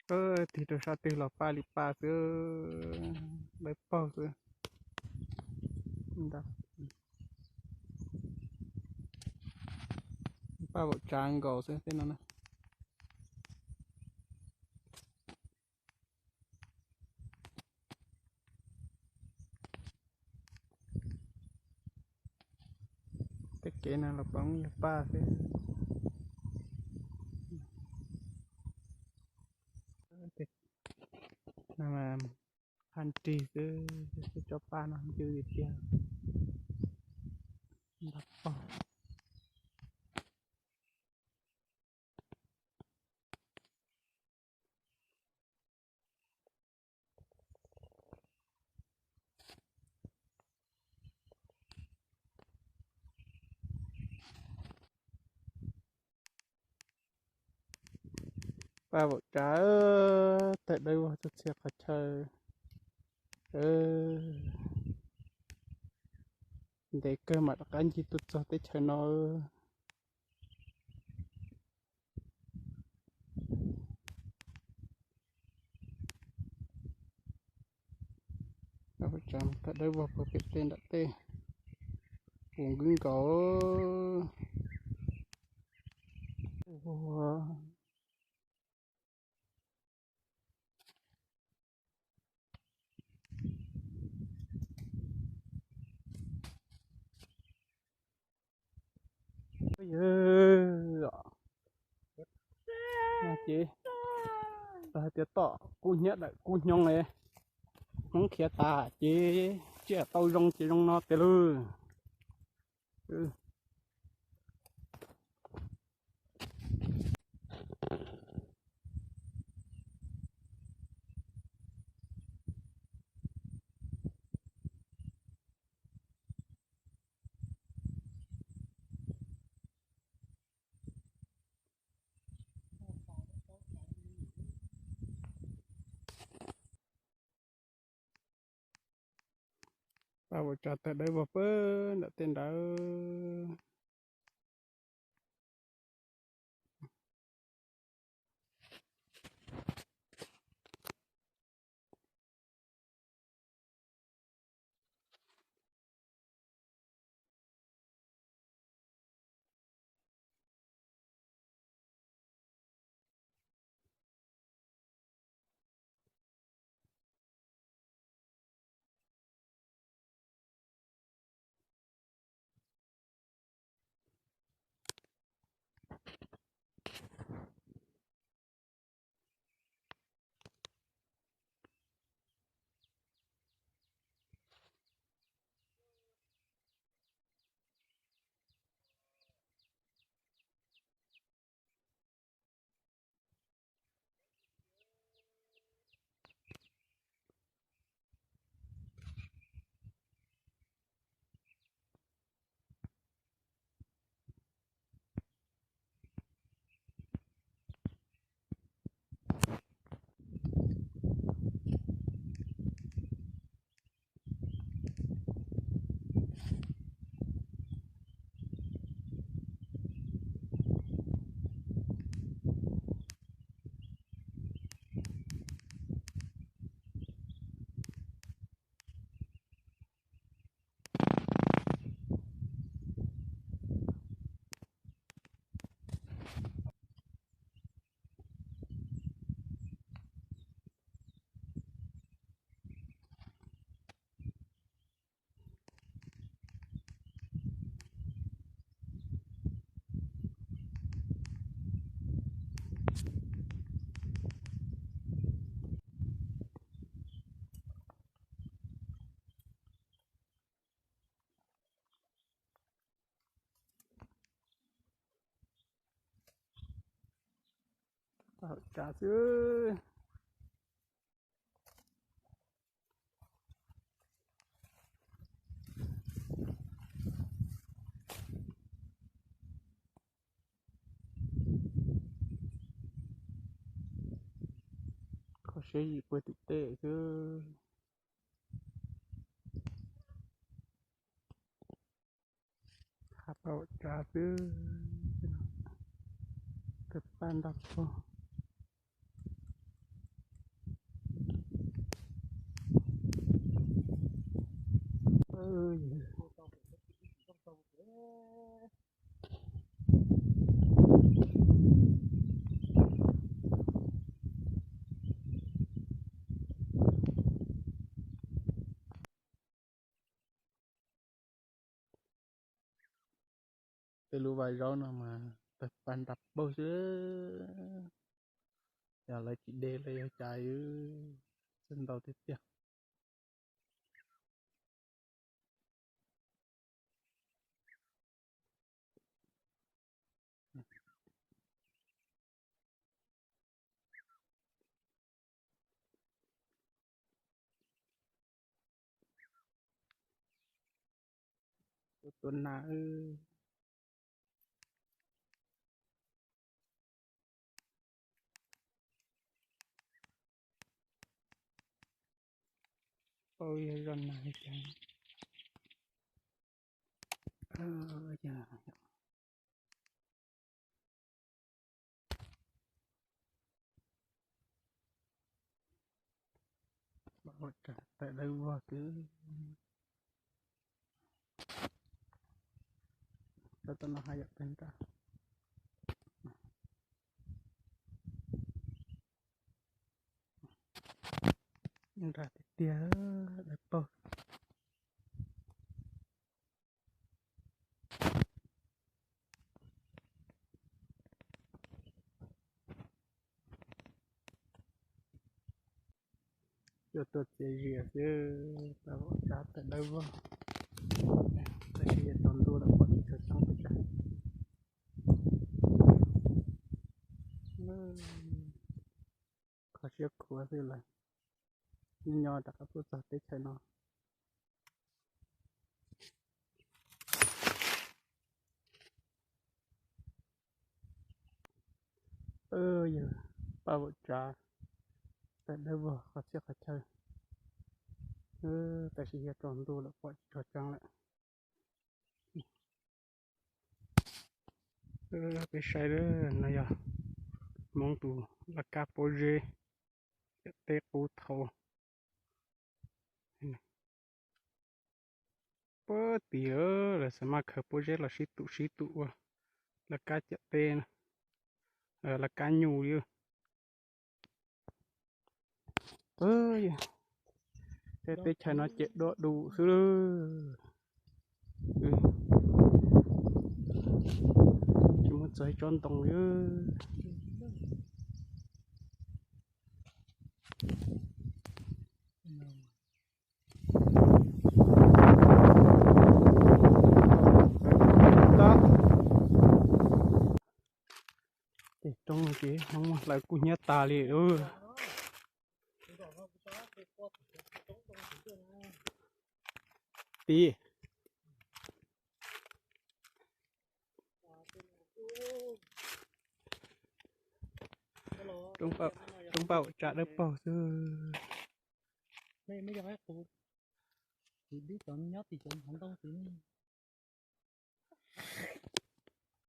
Tig rau sab twg los paj li paj xwb, dawb paug xwb. Paj vaum tsav nkaus xwb tej no na. Tej kev no los poob yog paj xwb. Qha nrig xwb, tsob paj no ncw tiag tiag. Paj vaum tsav, tawg dawb vog txog txhia qhov chaw. Ntev kawg mam rov qab ncig tuaj txog teb chaws no. Tawg dawb vog puag pem tej nram tej, puv nkwb nkaus. Ces hais tias tom kub hnyiab dawm kub hnyo, Hmoob khiav tas ces tsiaj tau zoo ces zoo no tiag lauj. Paj vaum tsav tawg dawb vog puag nram tej nrad. Tsav xwb. Kho siab yim puag tim tej xwb. Qha tau tsav xwb. Tawg paj ntog puag. Tej lub vaj zaub no mas tawg paj nrag paug xwb. Yog lawv tsis de los yog cas, txawj ntau tiag tiag. Tua nas. Paub yog zoj nas li cas. Tawm dawb vog xwb. Tau tau no haj yam tawg nrag. Nrag tiag tiag, dawb paug. Cua tuaj txias zias xwb, paj vaum tsab tawm dawb vog. Tab sis yog tsaus ntuj lawm pom tsis tshua tseeb pes tsawg. Kho siab khuav xwb lawm, nyob nyob rov qab tuaj txog teb chaws no. Yog paj vaum tsab tawm dawb vog qhov txhia qhov chaw, tab sis yog tsaus ntuj lawm pom tsis tshua tseeb lawm. Peb saib no yog Hmoob tus laj kab pob zeb, ciam teb qub thaum. Puag tim lawv xav maj khaws pob zeb los sib tum sib tum ua laj kab ciam teb, laj kab nyuj li. Tej teb chaws no ces dua dus xwb. Tsis muaj txog ib tsob ntoo li. Ces roob ces Hmoob hlawv kub hnyiab tas li. Tiv, roob paj tsab dawb paug xwb. Nyob tim cov ntoo xwb.